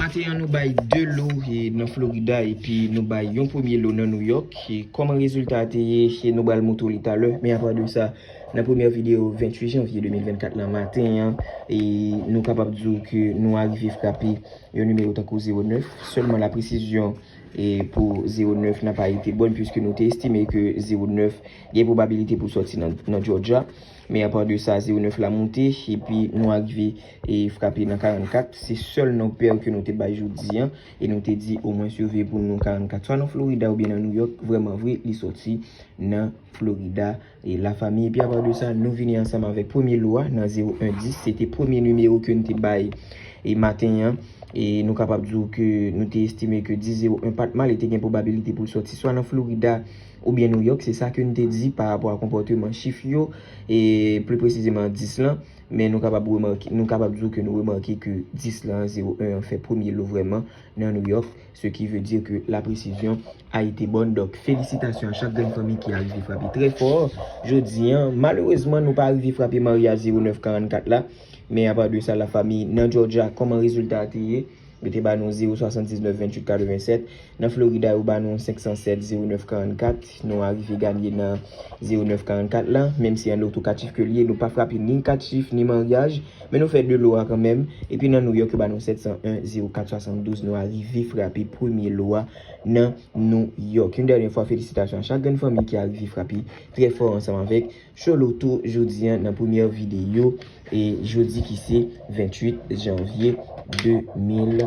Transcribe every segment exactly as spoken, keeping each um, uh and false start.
Maten an, nou bay de lo e, nan Florida, epi nou bay yon premye lo nan New York. E kòman rezilta a te ye, e nou pral montre w li talè. Men apa de sa, nan premyè videyo, venntuit janvye de mil vennkat lan maten an, e nou kapab di w ke nou arive frape yon nimewo tankou zewo nèf. Sèlman la presizyon e pou zewo nèf nan pa rete bòn, piske nou te estime ke zewo nèf gen pwobabilite pou l sòti nan, nan Georgia. Men apa de sa, zewo nèf la monte, epi nou arive e frape nan karannkat. Se sèl non pè ke nou te bay jodi an, e nou te di omwen sove pou nou karannkat, swa nan Florida oubyen nan New York. Vrèman vre, li sòti nan Florida. E lafanmi, epi apa de sa, nou vini ansanm avèk premye lo a nan zewo en dis. Se te premye nimewo ke n te bay e maten an. E nou kapab di w ke nou te estime ke dis zewo en pa t mal, e te gen pwobabilite pou l sòti swa nan Florida oubyen New York. Se sa ke n te di pa rapò a konpòteman chif yo, e pli presizeman dis lan. Men nou kapab remake, nou kapab di w ke nou remake ke dis lan, zewo en an, fè premye lo vrèman nan New York, ce qui veut dire que la précision a été bonne. Donk, felisitasyon a chak grenn fanmi ki arive frape trè fò jodi an. Malerezman, nou pa rive frape maryaj zewo nèf karannkat la. Men apa de sa, lafanmi, nan Georgia, kòman rezilta a te ye? Yo te ba nou zewo swasanndiznèf venntuit katrevennsèt. Nan Florida, yo ba nou senk san sèt zewo nèf karannkat. Nou arive ganye nan zewo nèf karannkat la. Menm si an loto kat chif ke l ye, nou pa frape ni kat chif, ni maryaj. Men nou fè de lo a kanmenm. Epi nan New York, yo ba nou sèt san en zewo kat swasanndouz. Nou arive frape premye lo a nan New York. Yon dènye fwa, felisitasyon a chak grenn fanmi ki arive frape trè fò ansanm avèk Choloto jodi an nan premyè videyo, e jodi ki se venntuit janvye de mil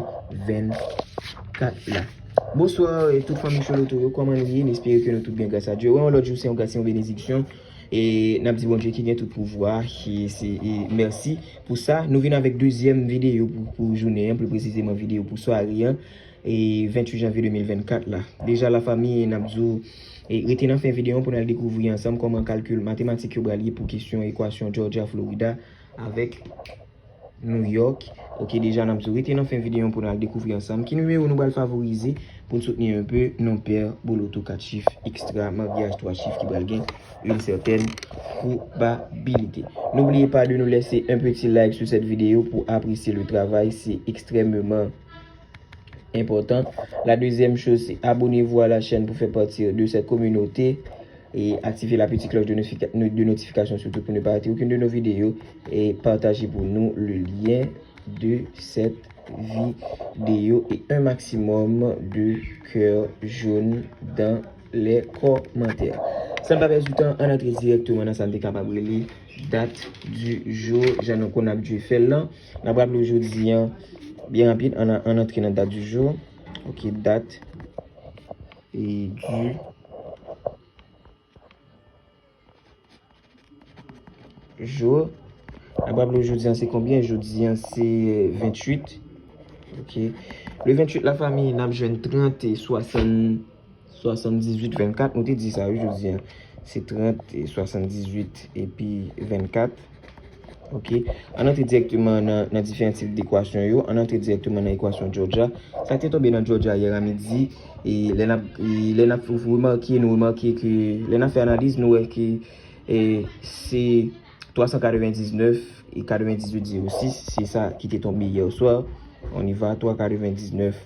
vennkat la. Bonswa, e tout fanmi Choloto yo, kòman nou ye? M espere ke nou tout byen, gras a Dye. Wè, yon lòt jou, se yon gras, se yon benediksyon. E n ap di Bondye ki gen tout pouvwa, ki se, e mèsi pou sa. Nou vin avèk dezyèm videyo pou, pou jounen an, pli presizeman videyo pou sware an, e venntuit janvye de mil vennkat la. Deja, lafanmi, n ap di w, e rete nan fen videyo an pou n al dekouvri ansanm kòman kalkil matematik yo pral ye pou kesyon ekwasyon Georgia, Florida avèk New York. Oke, deja n ap di w rete nan fen videyo an pou n al dekouvri ansanm ki nimewo nou pral favorize pou n soutni enpe non pè Boloto kat chif ekstra maryaj twa chif ki pral gen une certaine probabilité. N'oubliez pas de nous laisser un petit like sur cette vidéo pour apprécier le travail, c'est extrêmement important. La deuxième chose, c'est abonnez-vous à la chaîne pour faire partie de cette communauté et activez la petite cloche de notifika-, de notification surtout pour ne pas rater aucune de nos vidéos et partagez pour nous le lien de cette vidéo et un maximum de cœur jaune dans les commentaires. San pa pèdi tan, ann antre dirèkteman nan sa n te kapab rele dat du jour, jan nou konn abitye fè l lan. N ap raple w jodi an, byen rapid, ann, ann antre nan dat du jour. Ok, dat e du jour. N ap raple w jodi an se konbyen? Jodi an se venntuit. Ok. Le venntuit, lafanmi, n ap jwenn trant e swasann, swasanndizuit vennkat. Nou te di sa, wi, jodi an. Se trant e swasanndizuit epi vennkat. Ok. Ann antre dirèkteman nan, nan diferan tip dekwasyon yo. Ann antre dirèkteman nan ekwasyon Georgia. Sa k te tonbe nan Georgia yè a midi, e lè n ap, e lè n ap remake, nou remake ke, lè n ap fè analiz, nou wè ke, e se twa san katrevendiznèf e katrevendizuit zewo sis, se sa ki te tonbe yè swa. On y va, twa katrevendiznèf,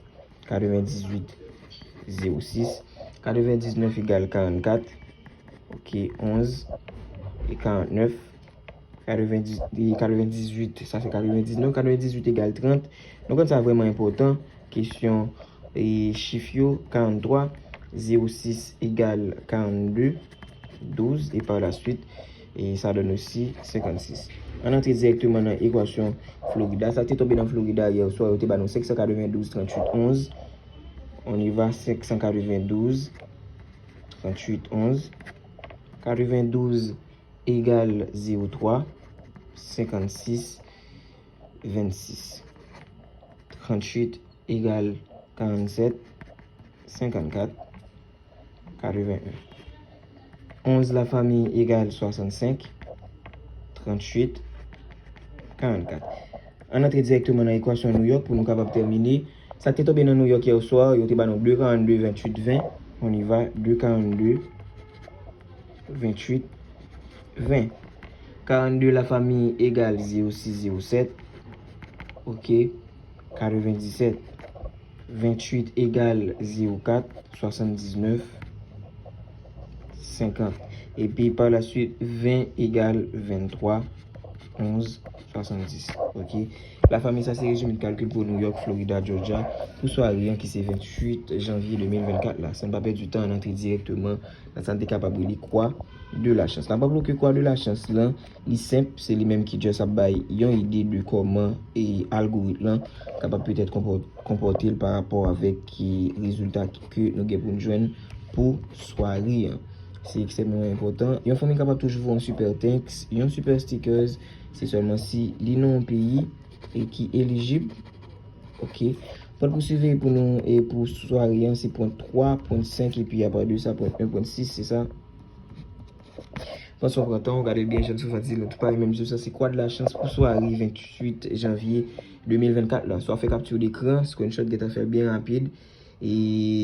katrevendizuit zewo sis. Katrevendiznèf egal karannkat. Ok, onz e karannèf. Katrevendiz, e katrevendizuit, sa fè katrevendiznèf. Katrevendizuit egal trant. Nou konn sa vrèman enpòtan. Kesyon e chif yo, karannntwa, zewo sis egal karannde, douz, e pa la suite, e sa donn osi senkannsis. Ann antre dirèkteman nan ekwasyon Florida. Sa k te tonbe nan Florida yè swa, yo te ba nou senk san katrevendouz tranntuit onz. On y va, senk san katrevendouz tranntuit onz. Katrevendouz egal zewo twa, senkannsis vennsis. Tranntuit egal karannsèt, senkannkat, katreven en. Onz, lafanmi, egal swasannsenk, tranntuit, karannkat. Ann antre dirèkteman nan ekwasyon New York pou nou kapab tèmine. Sa k te tonbe nan New York yè swa, yo te ba nou de karannde venntuit ven. On y va, de karannde venntuit ven. Karannde, lafanmi, egal zewo sis zewo sèt. Ok. katrevendisèt. Venntuit egal zewo kat, swasanndiznèf, senkant. Epi pa la suit, ven egal venntwa, onz, swasanndis. Ok. Lafanmi, sa se rezime de kalkil pou New York, Florida, Georgia, pou sware an ki se venntuit janvye de mil vennkat la. San n pa pèdi tan, n antre dirèkteman nan sa n te kapab rele kwa de la chans. N ap raple ke kwa de la chans lan, li senp, se li menm ki just ap bay yon ide de kòman e algorit lan kapab petèt konpò-, konpòte l pa rapò avèk ki rezilta ke nou gen pou n jwenn pou sware an. Se ekstrèmman enpòtan. Yon fanmi kapab toujou voye yon super thanks, yon super stickers, se sèlman si li nan yon peyi e ki elijib. Ok. Pwen pou siveye pou nou e pou sware an, se pwen twa, pwen senk, epi apa de sa, pwen en, pwen sis, se sa. Pran swen pran tan w, gade l byen, jan Sofa di nou tou parèy menm jou sa, se kwa de la chans pou sware venntuit janvye de mil vennkat la. Swa fè kapti dekran, screenshot, gentan fè l byen rapid. E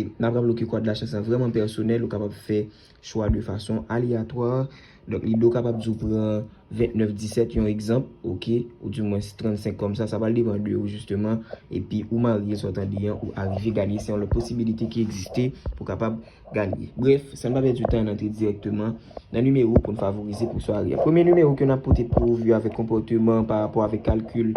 n ap raple w ke kwa de la chans lan vrèman pèsonèl, ou kapab fè chwa de fason alyatwa. Donk, lide w kapab di w pran vennèf disèt, yon egzanp, ok, oudimwens trannsenk kòm sa, sa pral depann de ou, jisteman, epi ou marye, sa w tande an, ou arive gade, se yon lòt posibilite ki egziste pou kapab gade. Brèf, san n pa pèdi tan, n antre dirèkteman nan nimewo pou n favorize pou sware an. Premye nimewo ke n ap pote pou ou, vi avèk konpòteman pa rapò avèk kalkil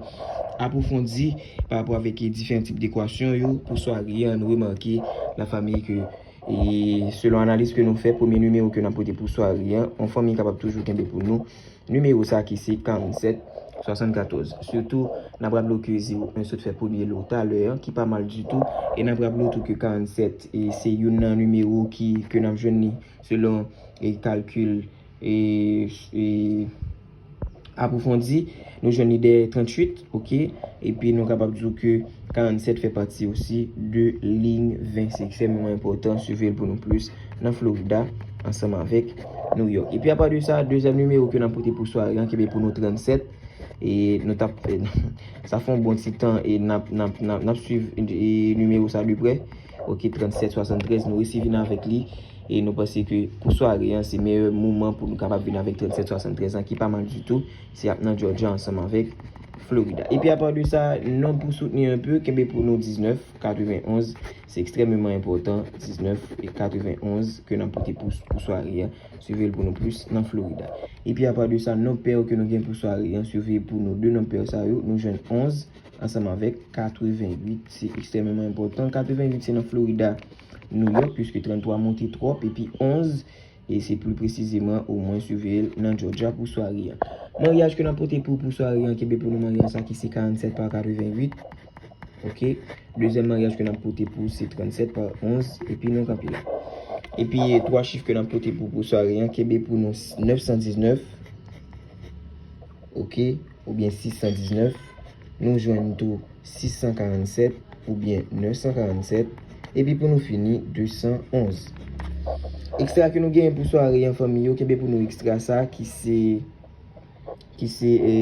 apwofondi, pa rapò avèk diferan tip dekwasyon yo pou sware an, nou remake, lafanmi, ke e selon analiz ke nou fè, premye nimewo ke n ap pote pou sware an, yon fanmi kapab toujou kenbe pou nou, nimewo sa ki se karannsèt swasannkatòz. Sitou, n ap raple w ke zewo en sot fè premye lo talè an, ki pa mal ditou. E n ap raple w tou ke karannsèt, e se youn nan nimewo ki, ke n ap jwenn li selon, e, kalkil e, e apwofondi, nou jwenn li dèyè tranntuit, ok? Epi nou kapab di w ke karannsèt fè pati osi de liy ven. Se ekstrèmman enpòtan, swiv l pou nou plis nan Florida, ansanm avèk New York. Epi apa de sa, dezyèm nimewo ke n ap pote pou sware an, kenbe pou nou trannsèt. E nou t ap, sa fè yon bon ti tan, e n ap, n ap, n ap, n ap swiv, e, nimewo sa de prè. Ok, trannsèt swasanntrèz, nou resi vin avèk li. E nou panse ke pou sware an, se meyè moman pou nou kapab vin avèk trannsèt swasanntrèz an, ki pa mal ditou. Se ap nan Georgia ansanm avèk Florida. Epi apa de sa, nonb pou soutni enpe, kenbe pou nou diznèf katrevenonz. Se ekstrèmeman enpòtan, diznèf e katrevenonz ke n ap pote pou, pou sware an. Swiv l pou nou plis nan Florida. Epi apa de sa, nonb pè ke nou gen pou sware an, swiv pou nou de nonb pè sa yo, nou jwenn onz ansanm avèk katrevenwit. Se ekstrèmeman enpòtan. Katrevenwit se nan Florida, New York, piske tranntwa monte twòp, epi onz, e se pli presizeman, omwen swiv l nan Georgia pou sware an. Maryaj ke n ap pote pou, pou sware an, kenbe pou nou maryaj sa ki se karannsèt pa katrevenwit. Ok. Dezyèm maryaj ke n ap pote pou, se trannsèt pa onz, epi nou kanpe la. Epi twa chif ke n ap pote pou, pou sware an, kenbe pou nou nèf san diznèf. Ok. Oubyen sis san diznèf, nou jwenn tou sis san karannsèt oubyen nèf san karannsèt, epi pou nou fini, de san onz. Ekstra ke nou genyen pou sware an, fanmi yo, kenbe pou nou ekstra sa ki se, ki se, e,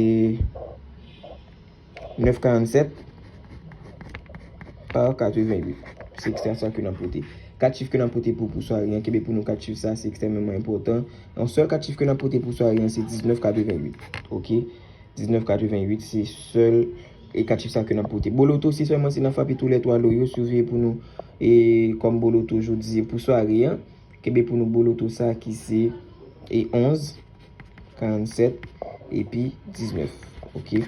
nèf karannsèt pa katrevenwit. Se ekstra sa ke n ap pote. Kat chif ke n ap pote pou, pou sware an, kenbe pou nou kat chif sa, se ekstrèmeman enpòtan. Yon sèl kat chif ke n ap pote pou sware an, se diznèf katrevenwit. Ok? Diznèf katrevenwit, se sèl, e, kat chif sa ke n ap pote. Boloto, se sèlman si n ap frape tou lè twa lo yo, swiv pou nou, e, kòm boloto jodi pou sware an. Kenbe pou nou boloto sa ki se, e, onz, karannsèt, epi diznèf. Ok.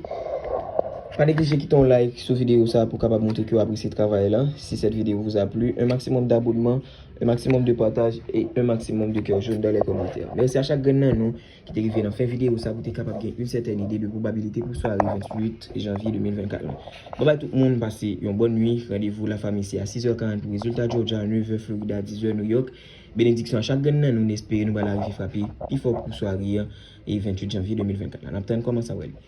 Pa neglije kite yon like sou videyo sa pou kapab montre ke w apresye travay la. Si cette vidéo vous a plu, un maximum d'abonnement, un maximum de partage et un maximum de cœur jaune dans les commentaires. Mèsi a chak grenn nan nou ki te rive nan fen videyo sa pou te kapab gen yon sètèn ide de pwobabilite pou sware venntuit janvye de mil vennkat la. Babay tout moun, pase yon bòn nwi. Randevou lafanmi se a sis è karant pou rezilta Georgia, nèf è Florida, diz è New York. Benediksyon a chak grenn nan nou, n espere nou pral arive frape pi fò pou sware an e venntuit janvye de mil vennkat la. N ap tann kòman sa pral ye.